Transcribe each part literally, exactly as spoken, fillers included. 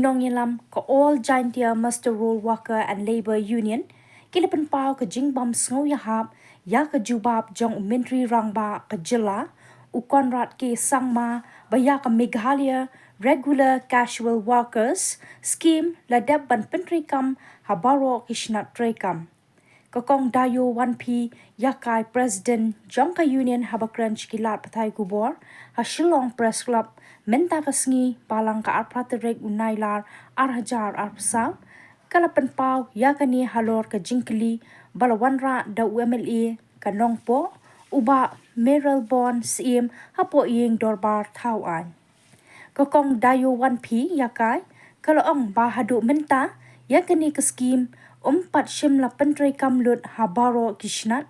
Nongïalam ka All Jaintia Muster Roll Worker and Labour Union ki la pynpaw ka jingbym sngewïahap ïa ka jubab jong u Myntri Rangbah ka jylla u Conrad K Sangma ba ïa ka Meghalaya Regular Casual Workers Scheme la dep ban pyntreikam ha baroh ki shnat treikam. Ka Kong Dayo Wanphi Yakai, President jong ka Union, haba kren sha ki lad pathai khubor ha Shillong Press Club mynta ka sngi, balang ka arphew tarik u Nailar arhajar arphew saw, ka la pynpaw ïa kane halor ka jingkylli ba la wanrah da u M L A ka Nongpoh, u Bah Mayralborn Syiem, hapoh ïing dorbar thaw aiñ. Ka Kong Dayo Wanphi Yakai ka la ong ba haduh mynta ïa kane ka skhim um pat shym la pyntreikam lut ha baroh ki shnat.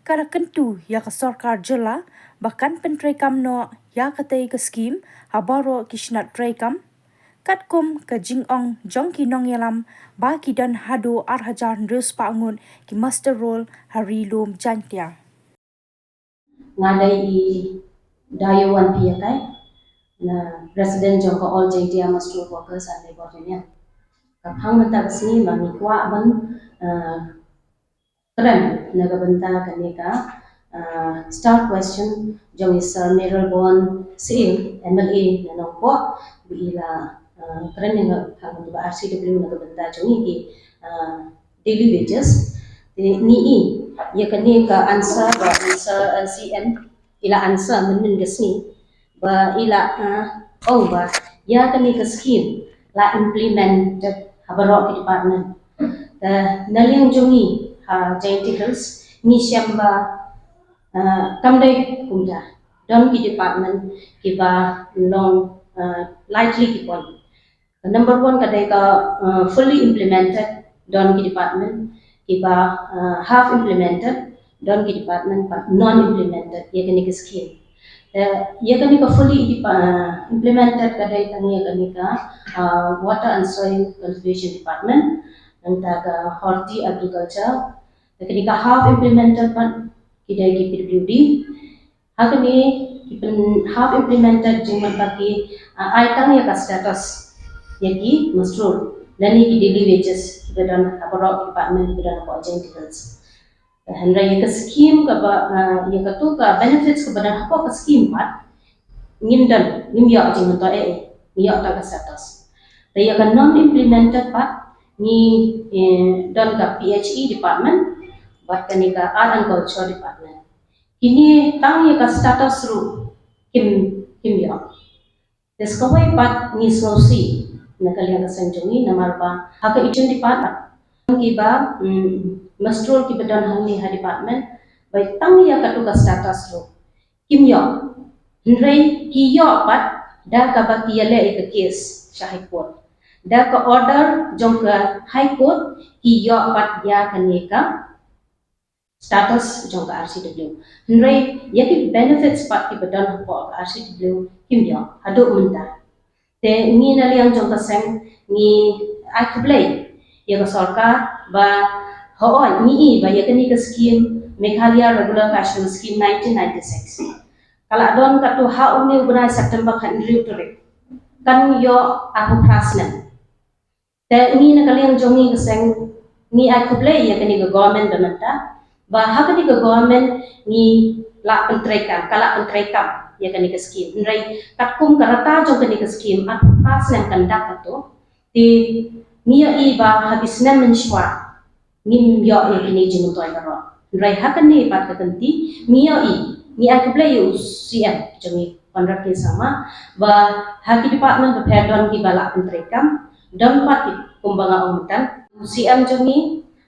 Ka la kyntu ïa ka sorkar jylla ba kan pyntreikam noh ïa katei ka skhim ha baroh ki shnat treikam, katkum ka jingong jong ki nongïalam ba ki don haduh arhajar hynriew spah ngut ki muster roll ha Ri Lum Jaintia. Nga dei i Dayo Wanphi Yakai, na President jong ka All Jaintia Muster Workers and Labour Union. Ka phang mynta ka sngi ba ngi kwah ban, eh, kren na ka bynta kane ka, eh, star question jong i Sir Mayralborn Syiem, M L A na Nongpoh, ba i la, eh, kren ïa nga ha ka R C W na ka bynta jong i ki, eh, daily wages. Te ngi i ïa kane ka answer ba answer, eh, C M i la answer mynhynnin ka sngi ba i la, eh, ong ba ïa kane ka skhim la implemented ha baroh ki department. Te na liang jong ngi ha Jaintia Hills ngi shem ba, eh, kam dei kumta, don ki department kiba long, eh, lightly ki point. Number one ka dei ka, uh, fully implemented, don ki department kiba, uh, half implemented, don ki department ba non implemented ïa kane ka skhim. Te ïa kane ka fully, uh, implemented ka dei tang ïa kane ka, uh, Water and Soil Conservation Department, nangta ka Horticulture, te kane ka half implemented pat ki dei ki P W D. Ha kane ki pyn half implemented jingmut ba ki, ah, ai tang ïa ka status ïa ki muster roll lane ki daily wages kiba don ha baroh ki department kiba don hapoh Jaintia Hills. Hynrei ïa ka skhim kaba, ah, ïa katu ka benefits kaba don hapoh ka skhim pat ngim don, ngim ïoh jingmyntoi ei ei, ngi ïoh tang ka status. Te ïa ka non implemented pat ngi, eh, don ka P H E department bad kane ka Art and Culture Department. Kine tang ïa ka status ruh kim, kim ïoh. Te sa kawei pat ngi sngewsih na ka liang ka seng jong ngi namar ba ha ka Education Department kiba, mm, muster roll kiba don hangne ha department ba tang ïa katu ka status ruh kim ïoh. Hynrei ki ïoh pat da kaba ki ïaleh ïa ka case sha High Court. Da ka order jong ka High Court ki ïoh pat ïa kane ka status jong ka R C W. Hynrei ïa ki benefits pat kiba don hapoh ka R C W kim ïoh haduh mynta. Te ngi na liang jong ka seng ngi ai khublei ïa ka sorkar ba hooid ngi i ba ïa kane ka skhim Meghalaya Regular Casual Scheme nineteen ninety-six ka la don katto ha une u bnai September khathynriew tarik, kan ïoh arphew phra snem. Te ngi na ka liang jong ngi ka seng ngi ai khublei ïa kane ka government ba mynta ba ha kane ka government ngi la pyntreikam, ka la pyntreikam ïa kane ka skhim. Hynrei katkum ka rta jong kane ka skhim arphew phra snem kan dak katto, te ngi ïohi ba ha ki snem mynshuwa ngim ïoh ïa kine jingmyntoi baroh. Hynrei ha kane pat ka kynti ngi ïohi, ngi ai khublei ïa u C M jong ngi Conrad K Sangma ba ha ki department bapher don kiba la pyntreikam, don pat ki kumba nga ong mynta u C M jong ngi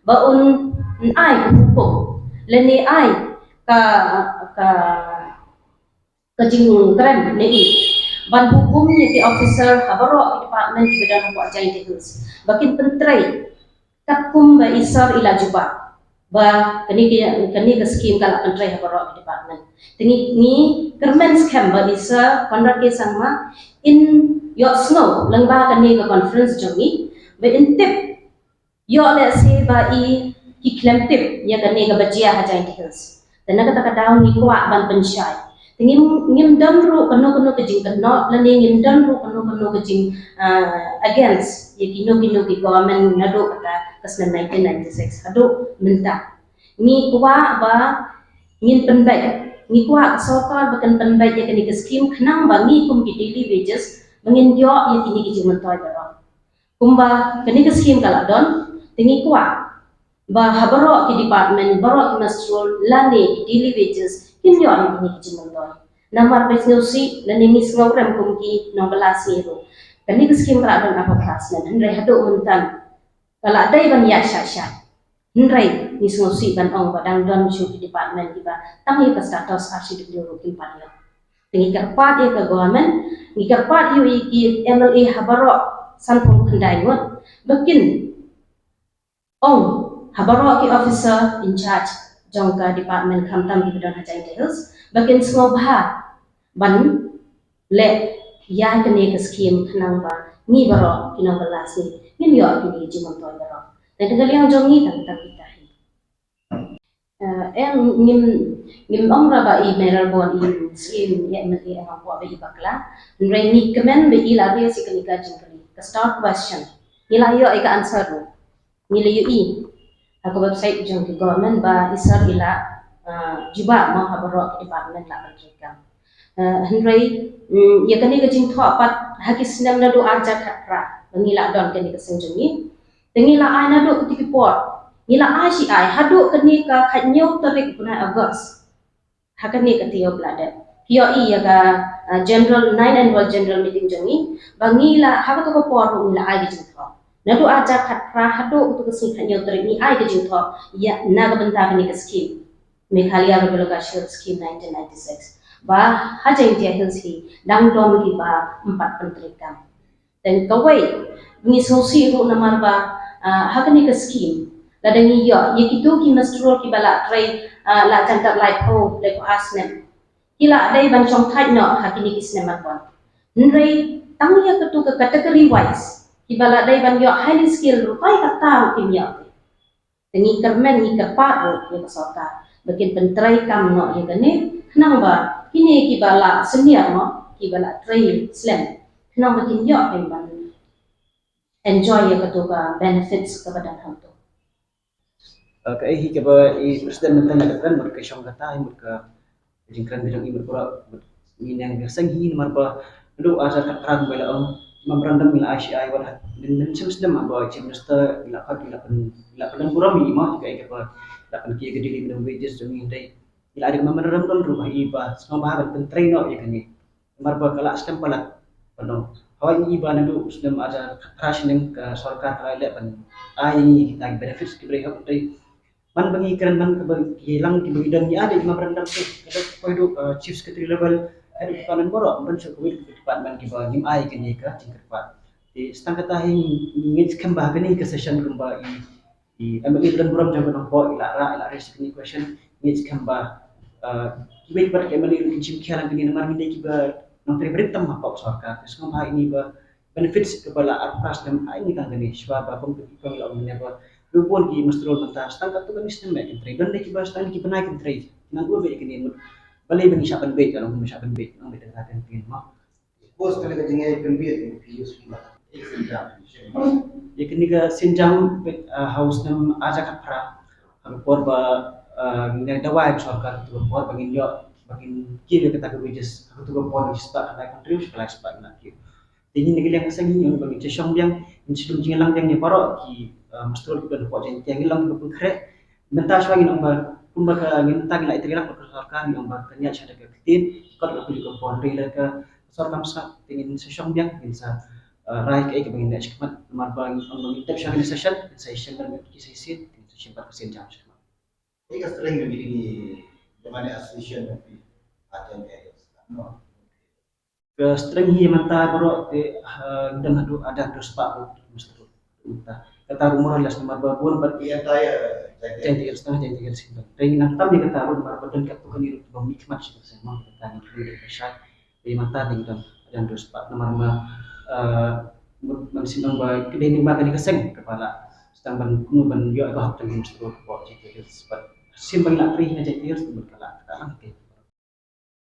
ba un ai ka hukum lane ai ka, ka ka jingkren ne i ban hukum ïa ki officer ha baroh ki department kiba don hapoh Jaintia Hills ba kin pyntrei katkum ba i sor i la jubab ba kane ka, kane ka skhim ka la pyntrei ha baroh ki department. Te ngi, ngi kyrmen skhem ba i Sir Conrad K Sangma in ïohsngew lyngba kane ka conference jong ngi ba in tip ïoh lehse ba i ki khlem tip ïa kane kaba jia ha Jaintia Hills. Te na kata ka daw ngi kwah ban pynshai. Te Ngim, ngim don ruh kano kano ka jingkynnoh, lane ngim don ruh kano kano ka jing, ah, against ïa kino kino ki government naduh kata ka snem nineteen ninety-six haduh mynta. Ngi kwah ba ngin pynbeit, ngi kwah ka sorkar ba kan pynbeit ïa kane ka skim khnang ba ngi kum ki daily wages ba ngin ïoh ïa kine ki jingmyntoi baroh. Kumba kane ka skim ka la don, te ngi kwah ba ha baroh ki department, baroh ki muster roll lane ki daily wages kin ïoh ïa kine ki jingmyntoi. Namar ba sngewsih lane ngi sngewrem kum ki nongbylla sngi ruh. Kane ka skim ka la don arphew phra snem, hynrei haduh mynta ka la dei ban ïaid shai shai. Hynrei ngi sngewsih ban ong ba dang don shuh ki department kiba tang ïa ka status R C W ruh kim pat ïoh. Te ngi kyrpad ïa ka government, ngi kyrpad ïa ki M L A ha baroh sanphew khyndai ngut ba kin ong ha baroh ki officer in charge jong ka department khamtam kiba don ha Jaintia Hills ba kin sngewbha ban leh ïa kane ka skim khnang ba ngi baroh ki nongbylla sngi ngin ïoh kine ki jingmyntoi baroh. Te na ka liang jong ngi tang tang kita hi. Eh, em ngim, ngim ong ra ba i Mayralborn i skim ïa M L A em, ong ba i bakla. Hynrei ngi kmen ba i la ri ïa kane ka jingkylli, ka star question. Ngi la ïoh ïa ka answer ruh. Ngi la ïohi ha ka website jong ka government ba i sir i la, ah, jubab mo ha baroh ki department la ban treikam. Ah, hynrei, mm, ïa kane ka jingthoh pat ha ki snem naduh arhajar khatphra ba ngi la don kane ka seng jong ngi. Te ngi la ai naduh kito ki por, ngi la ai shi ai haduh kane ka khathynñiew tarik bnai August. Ha kane ka taïew ba la dep, ki ïohi ïa ka, ah, general, nine annual general meeting jong ngi ba ngi la, ha kato ka por ruh ngi la ai ka jingthoh. Naduh arhajar khatphra haduh kato ka sngi khathynñiew tarik ngi ai ka jingthoh ïa na ka bynta kane ka skim, Meghalaya Rural Assurance Scheme nineteen ninety-six, ba ha Jaintia Hills hi dang don kiba ym pat pyntreikam. Te kawei, ngi sngewsih ruh namar ba, ah, ha kane ka skim lada ngi ïoh ïa kito ki muster roll kiba la trei, ah, la jan tat laiphew, laiphew ar snem, ki la dei ban shongthait noh ha kine ki snem ban wan. Hynrei tang ïa kato ka category wise kiba la dei ban ïoh highly skilled ruh, tai kata ruh kim ïoh. Te ngi kyrmen, ngi kyrpad ruh ïa ka sorkar ba kin pyntreikam noh ïa kane khnang ba kine kiba la senior noh, kiba la trei slem, khnang ba kin ïoh ban enjoy ïa kato ka benefits kaba dang hangto. Eh, kaei hi kaba i president mynta ïa ka kren, mut ka shong kata hi, mut ka jingkren ka jong i, mut pura, mut ngi nang ka seng hi namar ba naduh arhajar khatphra ba la ong memorandum ngi la ai shi ai, wat ha, nin, nin shem snem ba chief minister ngi la pat, ngi la pyn, ngi la pynburom ïa i mo, kaei kaba la pynkhih ka daily minimum wages jong ngi, hynrei ngi la ai ka memorandum ruh ba i ba sngewbha ban pyntrei noh ïa kane. Namar ba ka la stem palat, pynlong. Hawai ngi ba naduh snem arhajar khatphra shnong ka sorkar ka la leh ban ai ngi kita ki benefits kiba dei hok, hynrei man ba ngi kren, man kaba ki lang kiba ngi don, ngi ai da memorandum te, ka dei poi haduh, eh, chief secretary level, head of department baroh, ban shu kawei ka department kiba ngim ai kane ka jingkyrpad. Te tang kata hi ngi, ngi ngeit skhem ba ha kane ka session kumba i, i M L A ba donburom jong ka Nongpoh i la rah, i la raise kane ka question, ngi ngeit skhem ba, eh, kiwei pat ki M L A ruh kin shim khia lang kane namar ngi dei kiba nongtrei barit tam hapoh sorkar. Te sngewbha ïa ngi ba benefits kaba la arphew phra snem ai ngi tang kane, shuwa ba kum ki kong la ong ne ba ruh bun ki muster roll mynta, tang katto katne snem ba kin trei, don de kiba tang ki bnai kin trei. Nang ur ba ïa kane mut balei ba ngi shah pynbeit, ka long ba shah pynbeit, nang beit tang ka kin pyn mo. Suppose kane ka jingïapynbeit ki use ki ba ïa kane ka sienjam, ah, ha u snem arhajar khatphra, ha ka por ba, ah, ngi dawai ka sorkar, ka por ba ngin ïoh, ba ngin kiew ïa kata ka wages, ha kato ka por ngi spah khatlai phew hynriew shi khatlai spah ngi la kiew. Te ngi na ka liang ka seng ngi ong ba ngin sa shong biang, ngin sa lum jingïalang biang ïa baroh ki, eh, muster roll kiba don hapoh Jaintia, ngi long kiba pynkhreh. Mynta shuwa ngin ong ba kumba ka, ngin, mynta ngi la ïatrei lang bad ka sorkar, ngi ong ba kan ïaid sha da ka ktien, kot la pynlong ka por, hynrei lada ka sorkar sngap te ngin sa shong biang, ngin sa, eh, rai kaei kaba ngin leh shakhmat. Namar ba ngin ong ba ngin tep shuwa kane ka session, ngin sa ïashem bad ki sa ïasien, ngin sa shim bad ka sienjam shakhmat. Ïa ka strength jong kine ki, jong kane association jong phi ha Jaintia Hills. Ka strength hi mynta baroh te, eh, ngi don haduh arhajar hynriew spah ruh, muster roll mynta. Kata ruh more or less namar ba bun bad, ïa, kata ïa Jaintia Hills, tang Jaintia Hills hi don. Te ngi nang tam ïa kata ruh namar ba don katto katne ruh ba mihkhmat shi ba seng, mo, kata ngi kyrmen da ka shai. Te mynta te ngi don arhajar hynriew spah namar ma, eh, mut, man sien ong ba ka dei namar kane ka seng kaba la sdang ban kumno ban ïoh ka hok jong ngi, muster roll hapoh Jaintia Hills. Bad sien ba ngi la trei hi na Jaintia Hills, te mut ka la, ka la lang te.